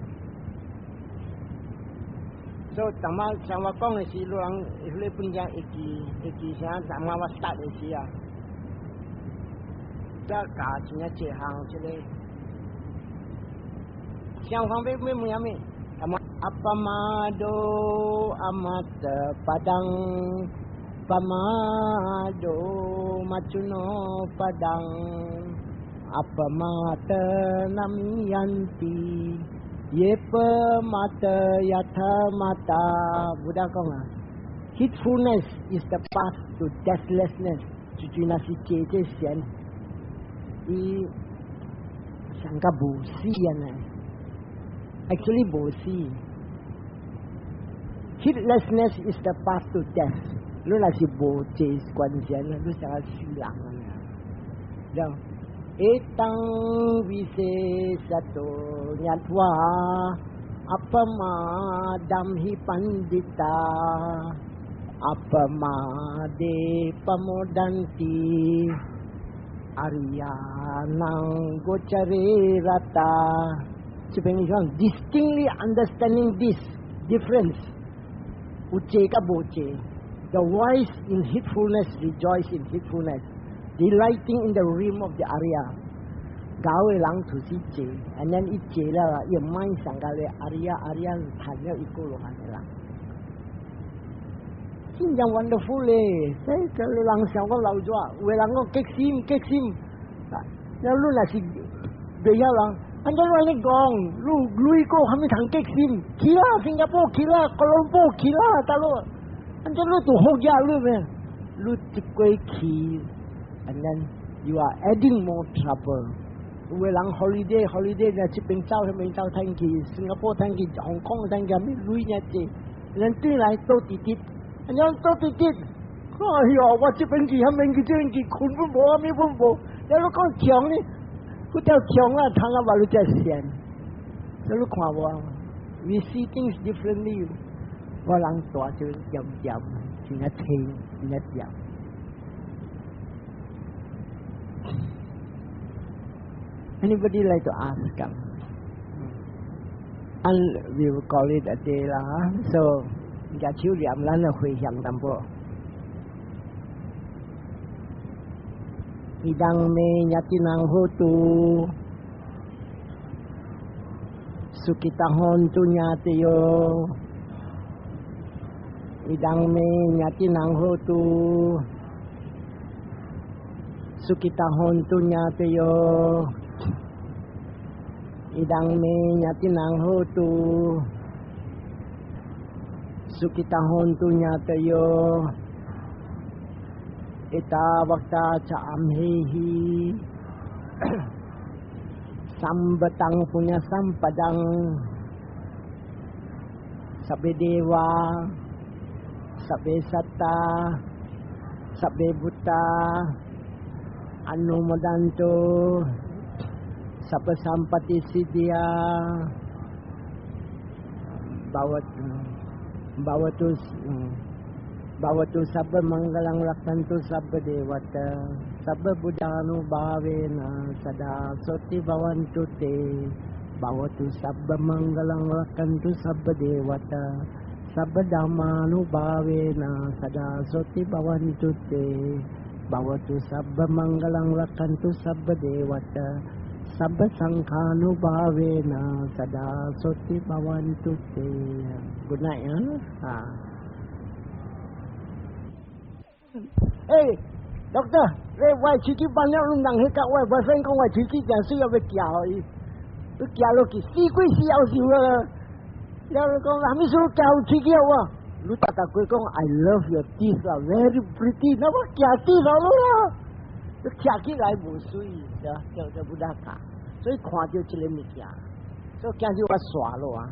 所以淡仔像我講的是，有人彼個本件會記會記啥？淡仔我 start 的時啊，才教真正這項這個。相反欲欲問啥物？Appamado amata padang pamado macuno padang appamata namayanti ye pamata yatha mata Buddha 講啊，Heedfulness is the path to deathlessness。就就若是坐這禪，伊上較無死啊呢。Actually 無死。Heedlessness is the path to death。你若是無坐觀禪，你成個死人啊！了，Etang visesato ñattva appamadam hi pandita appamade pamodanti ariyanang gocare rata。這邊講 distinctly understanding this difference，有坐佮無坐。The wise in heedfulness rejoice in heedfulness, delighting in the realm of the Arya。𠢕的人就是坐，and then 伊坐了，伊 mind 上個咧 Arya Arya 談了一個羅漢的人。真正 wonderful 咧，這個人想講老咗，有的人講激心激心，啊，了你若是袂曉人。按怎按呢講？你鐳過啥物通激心？去啦，新加坡去啦，哥倫坡去啦，大佬。按怎你都好嘢你咩？你一過去，and then you are adding more trouble。有的人 holiday holiday 呢，這邊走彼邊走，趁去新加坡趁去，香港趁去，啥物鐳爾濟，人轉來倒直直，按怎倒直直？哎喲，我這邊去，彼邊去，這邊去，睏本無，啥物本無，了你講強呢？嗰條強啊，通啊話你只線，你看無？We see things differently。我人大就點點，真正清，真正點。Anybody like to ask? And we will call it a day 啦。So，舉手念咱就回向淡薄。Idang me ñatinang hotu sukhita hontu ñatayo Idang me ñatinang hotu sukhita hontu ñatayo Idang me ñatinang hotu sukhita hontu ñatayo Ettavata ca amhehi Sambatang punya sampadang Sabbe deva Sabbe satta Sabbe bhuta Anumodantu Sabba sampatti siddhiya Bhavatu Bhavatu sabba mangalang rakkantu sabba devata sabba buddhanubhavena sada soti bhavantu te Bhavatu sabba mangalang rakkantu sabba devata sabba dhammanubhavena sada soti bhavantu te Bhavatu sabba mangalang rakkantu sabba devata sabba sanghanubhavena sada soti bhavantu te. Good night 啊。欸，doctor，你我喙齒放了，你人去甲我 boyfriend 講我喙齒誠媠，欲寄予伊，你寄落去死鬼死夭壽啊！了你講啥物事寄喙齒予我？你逐逐句講 I love your teeth 啊，very pretty，那我寄 teeth 予你啦，你徛起來無媠，對就就不得教，所以看著這個物件，所以今日我煞落啊，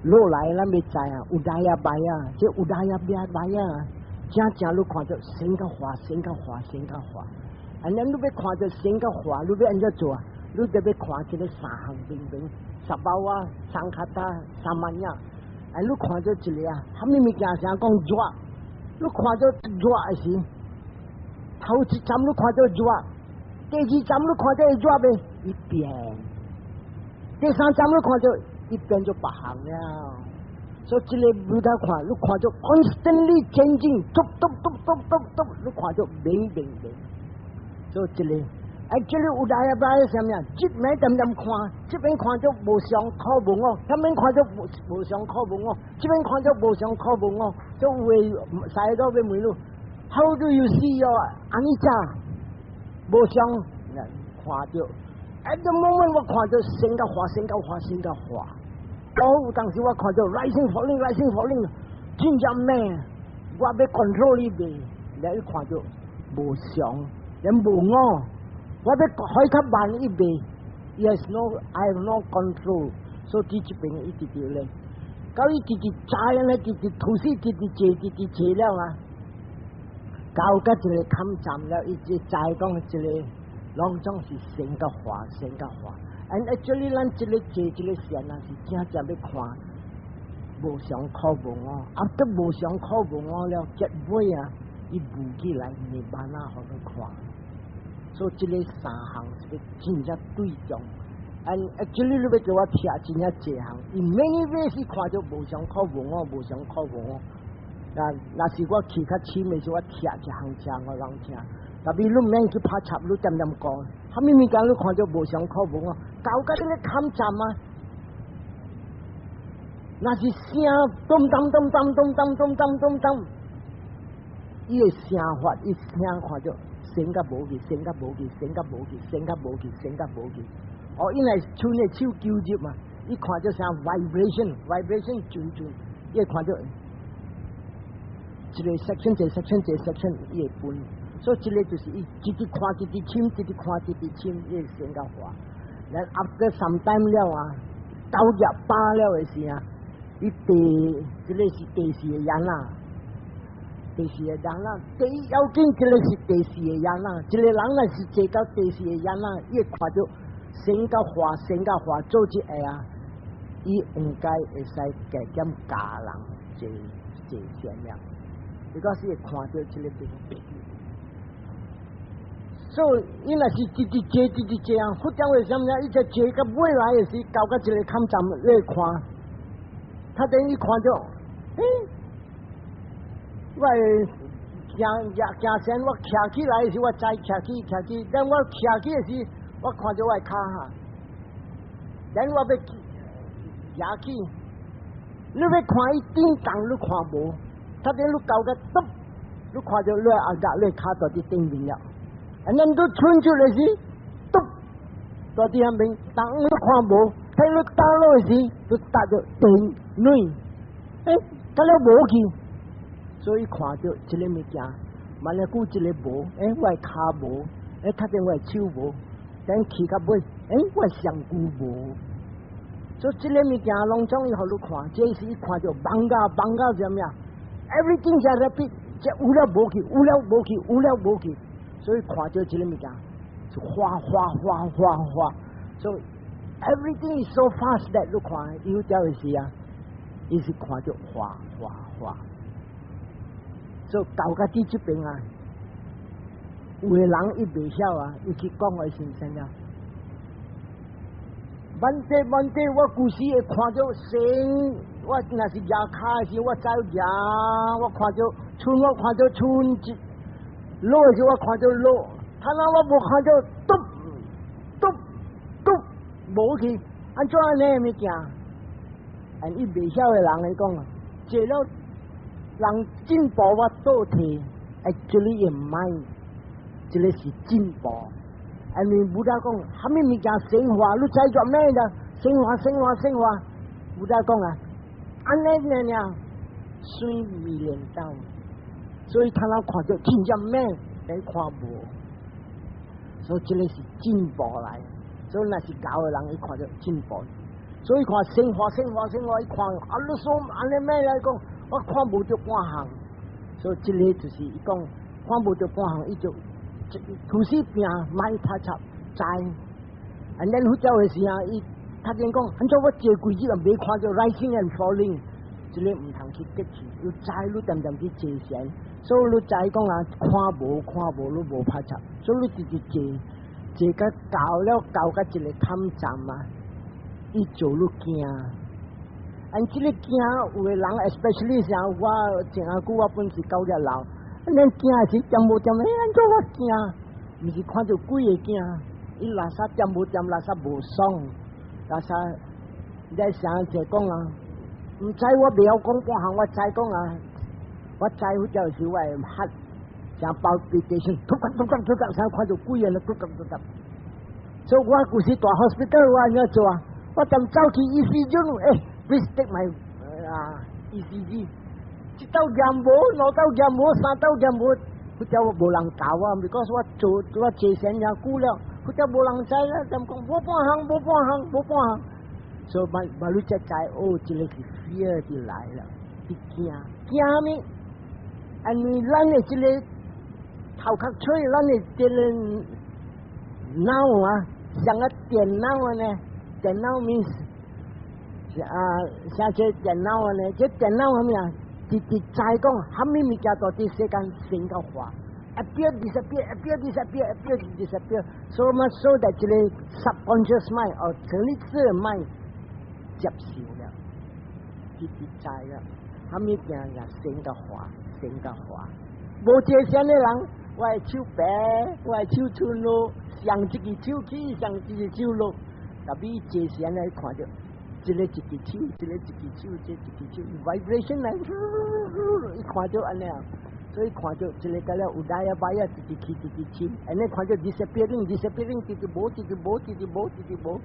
落來咱欲知啊，udayabbaya，這 udayabbaya。正正你看著生較化，生較化，生較化。啊，咱你欲看著生較化，你欲按怎做啊？你得欲看這個三項明明，sabhava、sankhata、samanya。啊，你看著一個啊，啥物物件啥講熱，你看著熱的時，頭一站你看著熱，第二站你看著會熱袂？伊變。第三站你看著伊變做別項了。所以這个 Buddha 看，你看著 constantly changing，嘟嘟嘟嘟嘟嘟，你看著明明明。所以這个，actually udayabbaya 啥物啊？這邊恬恬看，這邊看著無常苦無我，那邊看著無常苦無我，這邊看著無常苦無我，就有的使到欲問你，How do you see your anicca？無常，看著，at the moment 我看著生甲化，生甲化，生甲化。哦，有當時我看著 rising falling rising falling，真正猛，我欲 control 伊袂，你看著無常，也無我，我欲開較慢伊袂，Yes no I have no control，所以這邊一直直咧，到伊直直知影咧，直直吐死，直直坐，直直坐了啊，到甲一个坎站了，伊就知講這个攏總是生甲化，生甲化。And actually，咱這个坐這个禪啊，是正正欲看無常苦無我，啊，得無常苦無我了，結尾啊，伊悟起來，nirvana 予你看。所以這个三項是欲真正對中。And actually，你欲叫我聽真正濟項，in many ways 是看著無常苦無我，無常苦無我。若是我去較深的時，我聽一項一項予人聽。特別你毋免去拍插，你恬恬講，啥物物件你看著無常苦無我，到甲這个坎站啊，若是聲咚咚咚咚咚咚咚咚咚咚，伊的聲法，伊聲看著生甲無去，生甲無去，生甲無去，生甲無去，生甲無去。哦，因為像的手糾入嘛，伊看著聲 vibration，vibration 準準，伊會看著一个 section 一个 section 一个 section，伊會分。所以這个就是伊直直看，直直深，直直看，直直深，伊會生甲化。然後 after some time 了啊，九廿八了的時啊，伊第這个是第四个 jhana，第四个 jhana，第一要緊這个是第四个 jhana，一个人若是坐到第四个 jhana，伊會看著生甲化，生甲化做這个啊，伊應該會使加減教人坐坐禪了，伊講是會看著這个病。所以，伊若是直直坐，直直坐啊，佛講為啥物啊？伊只坐到尾來的時，到甲一个坎站咧看，他等於看著，欸，我行行行前，我徛起來的時，我知徛起徛起，等我徛起的時，我看著我的跤哈，等我欲舉起，你欲看伊振動，你看無？他等你到甲篤，你看著你後額你跤佇佇頂面了。啊，咱都伸出來時，篤，佇佇遐面，當你看無，睇你打落時，你搭著電軟，欸，甲了無去，所以看著這个物件，萬一久這个無，欸，我的跤無，欸，較正我的手無，等去到尾，欸，我的上軀無，所以這个物件攏總伊予你看，這是伊看著 bhanga bhanga 啥物啊？Everything is rapid，這有了無去，有了無去，有了無去。所以看著這个物件是化化化化化，所以 everything is so fast that 你看有條的時啊，伊是看著化化化。所以到甲佇這邊啊，有的人伊袂曉啊，伊去講的是啥物？Bhante Bhante，我舊時會看著生，我若是舉跤的時，我知舉，我看著春，我看著春一。落的時我看著落，他那我無看著篤篤篤無去，按怎按呢物件？按伊袂曉的人來講啊，坐了人進步我倒退，actually 也毋愛，這个是進步。因為 Buddha 講，啥物物件生化，你知做咩的？生化生化生化，Buddha 講啊，按呢爾爾，水未練到。所以他那看著真正猛，但看無，所以這个是進步來。所以若是𠢕的人，伊看著進步。所以看生化生化生化，伊看啊，你說按呢咩來講，我看無著半項。所以這个就是伊講看無著半項，伊就吐死病，莫拍插知。And then 佛教的時啊，伊他見講，按怎我坐幾日啊，未看著 rising and falling，這个毋通去激氣，你知你恬恬去坐禪。所以你知講啊，看無看無，你無拍插，所以你直直坐，坐甲到了到甲一个坎站啊，伊做你驚。按這個驚有的人，especially 像我前下久我本是九日老，咱驚是恬無恬，欸，按怎我驚？毋是看著鬼會驚，伊垃圾恬無恬，垃圾無爽，垃圾你想就講啊，毋知我袂曉講半項，我知講啊，我知好就是我會嚇，像 palpitation，突突突突突，像看著鬼啊，突突突突。所以我舊時蹛 hospital 我按怎做啊？我踮走去 ECG，欸，please take my 啊 ECG，一道驗無，兩道驗無，三道驗無，佛教無人教我，because 我做我坐禪也久了，佛教無人知啦，踮講無半項，無半項，無半項，所以嘛嘛你才知哦，這個是 fear 就來了，是驚驚咩？因為咱的這個頭殼吹，咱的這個腦啊，像個電腦呢，電腦 means 啊，像這電腦呢，這電腦啥物啊？直直知講，啥物物件都佇世間生甲化，appear disappear appear disappear appear disappear，so much so that 這個 subconscious mind 哦，潛意識的 mind 接受了，直直知了，啥物件也生甲化，生甲化。無這線的人，我的手白，我的手伸落，上一支手起，上一支手落，特別這線來看著。這個一支手，這個一支手，這個一支手，vibration 來，伊看著按呢，所以看著這個個了有來啊擺啊，一直起一直起，按呢看著 disappearing disappearing，直直無，直直無，直直無，直直無。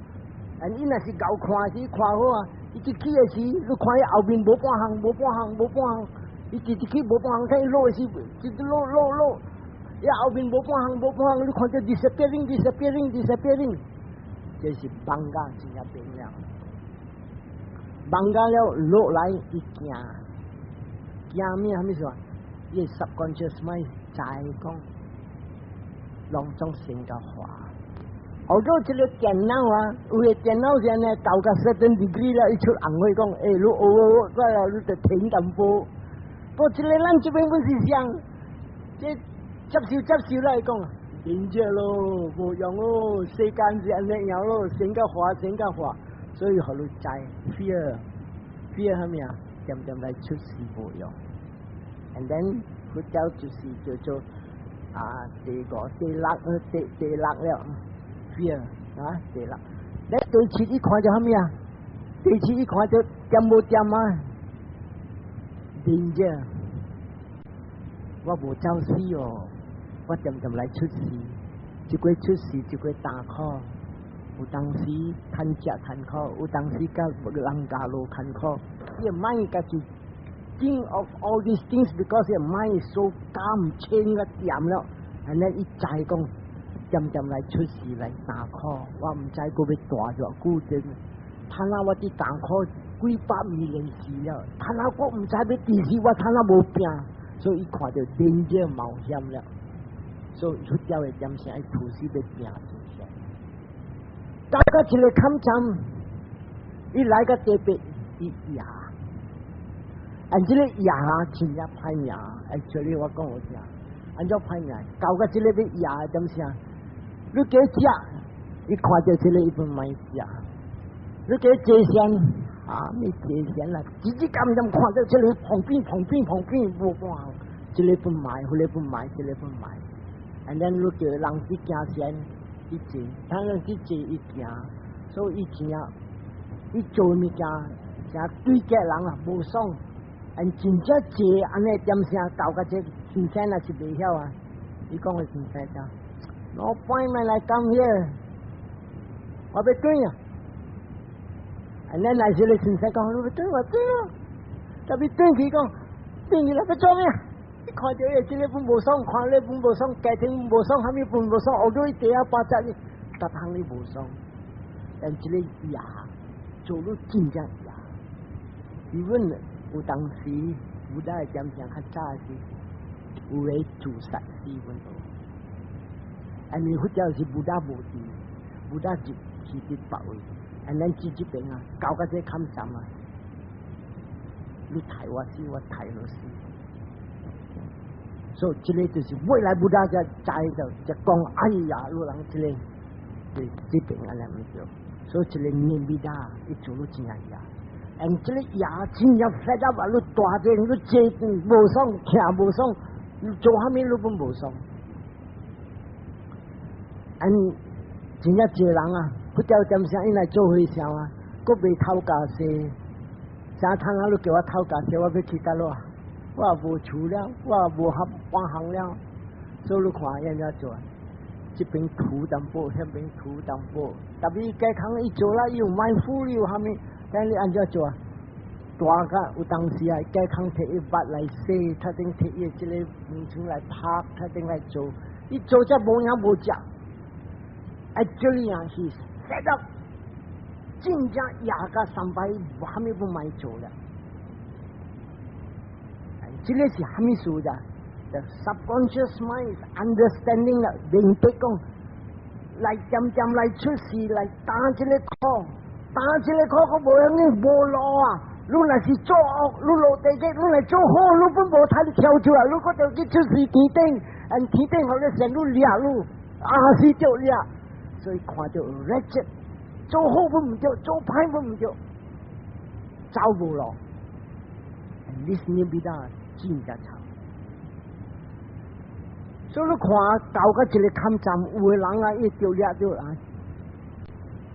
按伊若是𠢕看時看好啊，伊一起的時，你看伊後面無半項，無半項，無半項，伊直直起無半項，睇伊落的時，直直落落落，伊後面無半項，無半項，你看著 disappearing disappearing disappearing，這是 bhanga 真正變了。bhanga 了落來，伊驚驚咩？啥物事啊？伊 subconscious mind 知講，攏總生甲化。後頭這個電腦啊，有的電腦是按呢，到個 certain degree 了，伊出紅火講，欸，你哦，過來你就停淡薄。不過這個咱這邊本是像，這接受接受來講，忍者咯，無用咯，世間是按呢樣咯，生甲化，生甲化。所以予你知 fear fear 啥物啊？漸漸來出事無用。And then 佛教就是叫做啊第五、第六、第第六了 fear 啊第六。你第七伊看著啥物啊？第七伊看著恬無恬啊？danger，我無走死哦，我漸漸來出事，一過出事一過擔苦。有當時趁食艱苦，有當時佮人家路艱苦。伊 mind 家己 think of all these things because 伊 mind is so calm 清個恬了，按呢伊知講漸漸來出事來擔苦，我毋知閣欲蹛偌久陣。他若我佇擔苦幾百年時了，他若我毋知欲佇時，我他若無拼，所以伊看著 danger 冒險了，所以佛教的點聲伊菩薩欲拼真正。到到一個坎站，伊來個特別，伊贏，按這個贏真正歹贏，actually 我講予聽，按怎歹贏？到個這個欲贏點聲？你加食，伊看著這個伊本莫食，你加坐禪，啊，你坐禪啦，直直咁咁看著這個旁邊旁邊旁邊無半項，這個本莫，彼個本莫，這個本莫，and then 你叫人去行禪。伊坐，他人去坐伊行，所以伊真正，伊做物件，誠對個人啊無爽，按真正坐按呢點聲到甲這先生若是袂曉啊，伊講的先生講，No point 來 come here，我欲轉啊，按呢若是咧先生講，你欲轉我轉啊，特別轉去講，轉去來欲做咩？你看著伊這個本無爽，看咧本無爽，家庭無爽，啥物本無爽，學到伊地下八節，逐項你無爽，但這個贏做了真正贏。even 有當時有當點聲較早時，有個自殺死阮度，因為佛教是 Buddha 無佇，Buddha 入去佇別位，按咱這這邊啊，搞到這坎站啊，你刣我死，我刣你死。所以這個就是未來 Buddha 才知就就講，哎呀，有人這個對這邊按呢毋對，所以這個 nibbida 伊做了真贏。嗯，這个也真正 fed up 啊！你大陣，你坐無爽，徛無爽，你做啥物你攏無爽。嗯，真正濟人啊，不條點聲伊來做和尚啊，閣袂頭家洗，啥通啊？你叫我頭家洗，我欲去佗落啊？我也無厝了，我也無合半項了，所以你看伊按怎做？這邊塗淡薄，彼邊塗淡薄，特別健康伊做啦，伊有 mindful，有啥物？但你按怎做啊？大甲有當時啊，健康提伊筆來洗，他頂提伊這個名稱來拍，他頂來做，伊做才無影無食。Actually 啊，是 fed up，真正壓甲三擺，無啥物不愛做了。這个是啥物事咋？The subconscious mind is understanding 啦，明白講，來漸漸來出世來擔這个苦，擔這个苦，閣無用無路啊！你若是做惡，你落地獄；你來做好，你本無通跳出來，你閣著去出世天頂，按天頂予你先你掠你，啊是著掠，所以看著 wretched，做好本毋對，做歹本毋對，走無路。And this nibbida 真正慘。所以你看到甲一个坎站，有的人啊，伊著掠著啊，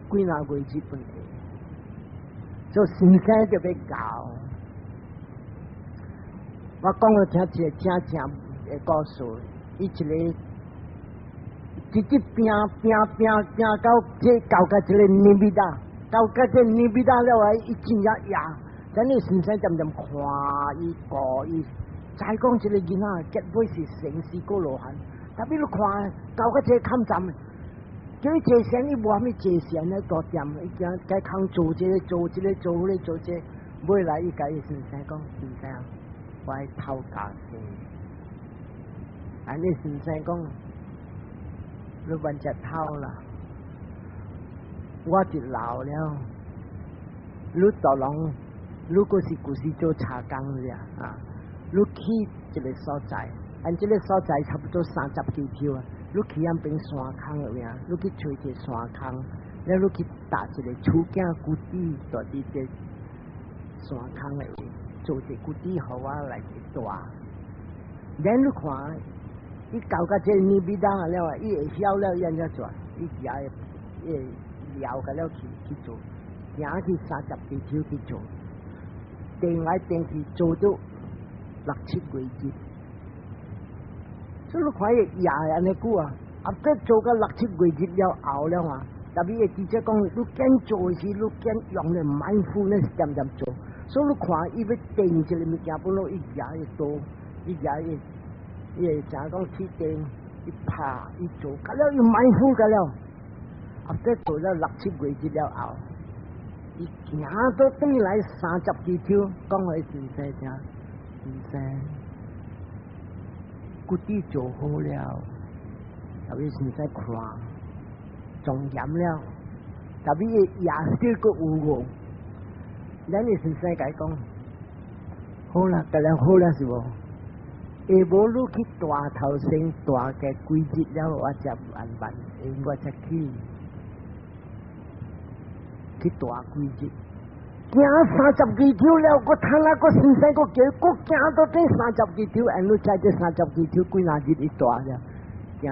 幾若月日本會，所以先生就欲教。我講予聽一个正正的故事，伊一个直直拼拼拼拼到這到甲一个 nibbida，到甲這 nibbida 了啊，伊真正贏。等你先生漸漸看伊顧伊。再講這个囡仔，結尾是成四果羅漢。特別你看到甲這个坎站，叫伊坐禪，伊無啥物坐禪咧大店，伊驚該空做這个做這个做彼个做這个，尾來伊共伊先生講，先生，我愛頭家洗。按呢先生講，你問隻頭啦，我就老了，你大人，如果是舊時做茶工的啊，你去一个所在，按這个所在差不多30幾條啊，你去遐邊山空入面，你去揣一个山空，了你去搭一个厝囝 kuti，蹛佇這山空內面，做一个 kuti 予我來去蹛。然你看，伊到甲這 nibbida 了啊，伊會曉了，伊按怎做？伊也會會了甲了去去做，行去30幾條去做，定來定去做到六七月日。所以你看伊也會按呢久啊，啊，閣做到六七月日了後了啊，特別會記者講，你揀做時，你揀用的 mindfulness 點點做，所以你看伊欲定一个物件，本來伊也會多，伊也會。伊會誠講起定，伊拍伊做，甲了伊 mindful 甲了，啊，閣做了六七月日了後，伊行到轉來30幾條，講予先生聽，先生，kuti 做好了，特別先生看，莊嚴了，特別伊也是閣有無，咱的先生共伊講，好啦，甲了好了是無？下無你去蹛頭先蹛個幾日了，我才慢慢，我才去去蹛幾日。行30幾條了，閣趁啊，閣先生閣叫，閣行到這三十幾條，按你知這三十幾條幾若日伊蹛了，行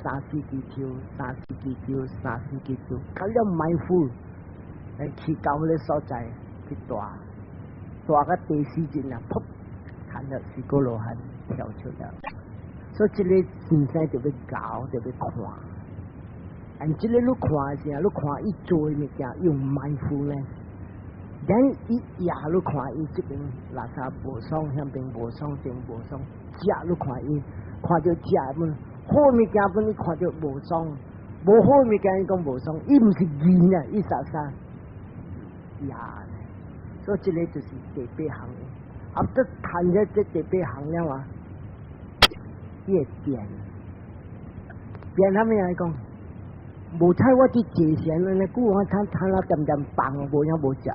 三四幾條，三四幾條，三四幾條，較了 mindful，來去到彼个所在去蹛，蹛到第四日啊，噗，看到四果羅漢跳出來，所以這个先生就欲教，就欲看。按這个你看時啊，你看伊做的物件用 mindfulness，咱伊也你看伊這邊垃圾無爽，遐邊無爽，這邊無爽，食你看伊看著食本好物件本，伊看著無爽，無好物件伊講無爽，伊毋是見啊，伊實實也，所以這个就是第八項。啊，得談咗這第八項了啊，伊會變，變啥物來講？無彩我佇坐禪按呢久，我睇睇了漸漸放無影無食。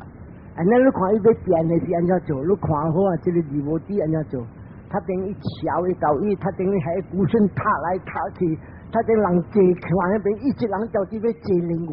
按呢你看伊欲變的是按怎做？你看好啊，這个二無底按怎做？他等於橋伊到伊，他等於喺古順塔來塔去，他等人坐看彼邊，一直人到佇欲坐靈。